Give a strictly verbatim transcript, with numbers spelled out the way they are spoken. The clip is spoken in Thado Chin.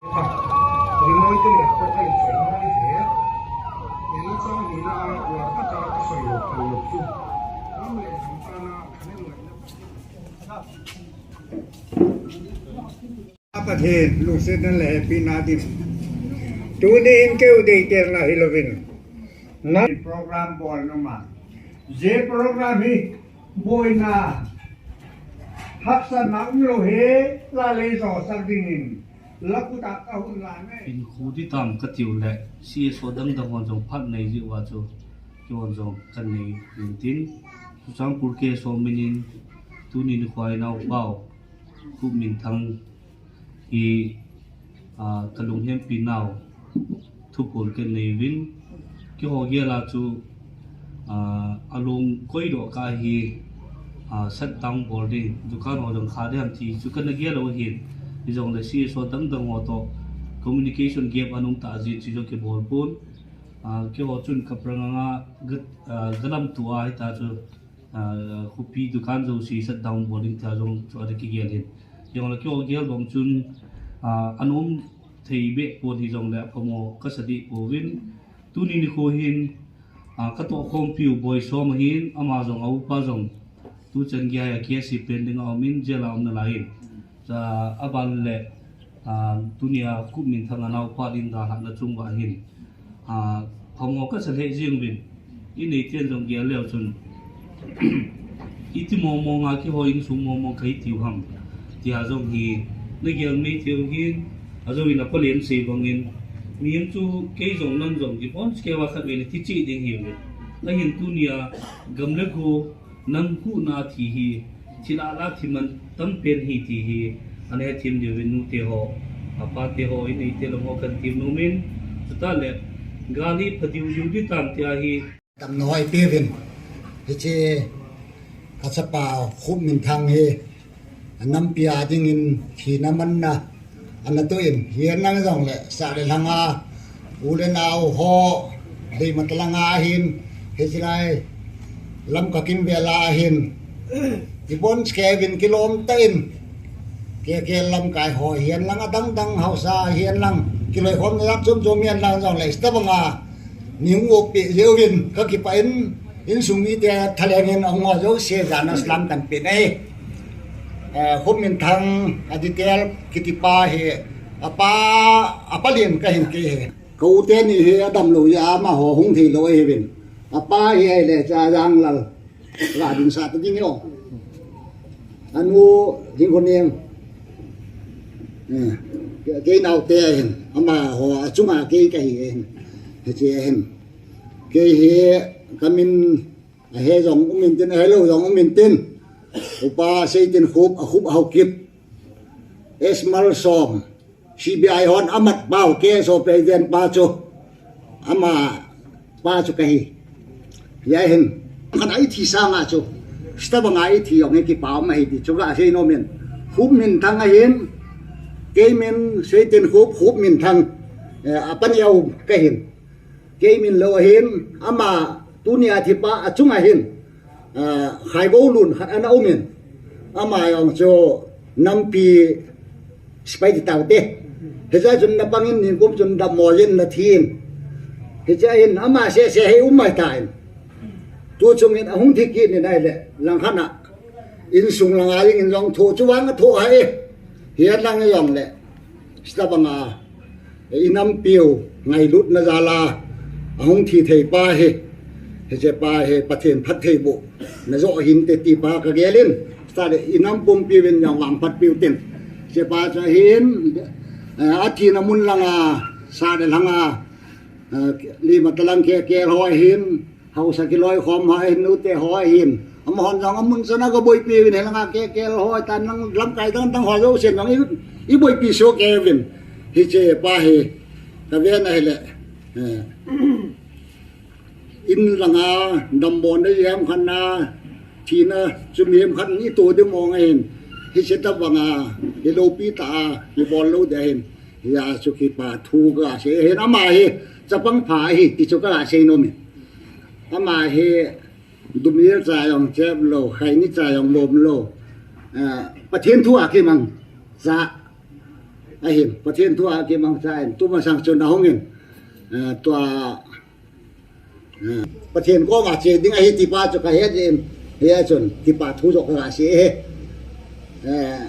Pathen lungsetna le hepina din, tuni in keu deitelna hilouvin, na program bol numa, je program hi boina haksatna umlou hi, la lei jo sak dingin, la kuta ka hun la ne. In khu di tam ka tiu le, C S O dang dang hon jong phat nei ji uva chu, ki hon jong kan nei in tin, Churachandpur K S O min in, tuni nikho a i naopa u Khupminthang hi, a, ka lunghempi nau thuphon ka nei uvin, keiho gel a chu, a, alung koi doh kah hi, a, shutdown bol ding, dukan ho jong kha ding ham ti chu kana gel u ahin, hijongle C S O dang dang ho toh communication gap ana um tah jeh chu jong kibol pon, a, keiho chun ka prang anga ga, a, ga lamto a hita chu, a, khopi dukan jouse shutdown bol ding tia jong chu ana kigel in. Hijongle keiho gel bang chun, a, ana um thei beh pon hijongle aphamo ka sa deh pouvin. Tuni nikho hin, a, ka tohkhompiu Boisom ahin, ama jong a upa jong tuchan geiya K C pending a um in, jail a um nalai in. Cha aban le, a, tunia Khupminthang a naopa Linda hatna chung uva hin, a, phamo ka sa lheh jeng uvin. I neiten jong gel leu chun, iti mong mong a keiho insung mong mong kahi tiu ham, tia jong hi na gel mei thei u hin, ajouvin a palen sei bangin, mihem chu kei jong nang jong kibon keu a khatvei le ti cheh ding hiuvin. Ahin tunia gam le go nam huhna thi hi, thilha lah a thi man tam pen ahi ti hi ana hethem diuvin nute ho, apate ho, i neite lang ho kan ti nom in, chutah le gal hi pha diu diu ding tam tia hi. Damna hoi peuvin. Hiche ka chapa Khupminthang hi nampi a dingin thina manna ana toh in, hihen lang jongle sah le lhang a u le nao ho, Leimatal langa hin, hiche lai Lamka kimvel a hin, kibon keu vin kilom tah in, K K L lamkai ho hihen lang adang dang haosa hihen lang, kiloikhomna jat chom chom hihen lang jongle, hitabanga nei hung oppeh jeh uvin ka kipah in, insung mite thalheng in ahung ho jouse jana salam kan pe ahi. Eh, Khupminthang a detail kiti pa hi, apa, apa lien kahin kei hi. Ka u teni hi adamlou jeh a amaho hung theilou ahiuvin. Apa hi ahile cha Janglal. Ga ding sa ta ding hi o. Anu Hingkhoneng. Eh, kei naote ahin. Amaho achunga kei kahi ahin. Hiche ahin. Kei hi kamin ahe jong um intin, ahelou jong um intin. Upa Seitinkhup, Akhup Haokip. S Malsom. C B I hon amat pau, K S O president pa chu, ama pa chu kahi. Hia hin, kana i thi sanga chu, hitabanga i thi jong hi kipa um ahi ti chu kasei nom in. Khupminthang ahin, kei min Seitinkhup, Khupminthang, eh, apa neo kahin. Kei min lou ahin, ama tunia thipa achunga hin, ah, Khaigou lun khat ana um in, ama jong chu nampi sepai ti taute. Hiche chun napang in nikum chun dammo jin nathi in. Hiche hin ama seh seh hi um mai tan. Tu chung in ahung thi kit in ahile, langkhat a insung langa dingin jong thoh chu vang athoh ahi. Hihen lang jongle, hitabanga i nampiu ngailutna jal a ahung thi thei pa hi, hiche pa hi Pathen phattheibohna joh hinte ti pa kagel in, chutah le i nam pumpiu vin jong vangphat piu tin. Hiche pa chu ahin, eh, athina mun langa, sah le lhang a, eh, Leimatal lang K K L ho ahin, haosa kiloikhom ho ahin, nute ho ahin. Amahon jong amun chan a gaboipi uvin, hilanga K K L ho, tan lang lamkai dang dang ho jousen jong i, i boipi soh kei uvin. Hiche pa hi, kaven ahile, eh, in langa dammo nei hem khat na, thina chu mihem khat i to ding mong ahin. Hiche tabanga, hi loupi tah a, hi bol lou ding ahin. Hia chu kipa thu kasei ahin, ama hi chapang pha ahi ti chu kasei nom in. Ama hi dumil cha jong chep lou, khaini cha jong lom lou. Ah, Pathen thu a kimang cha. Ahin, Pathen thu a kimangcha in, tumasang chun ahung in, eh, tua, eh, Pathen koma che ding ahi tipa chu kahet in, hia chun, kipa thu joh kaga sei e. Eh,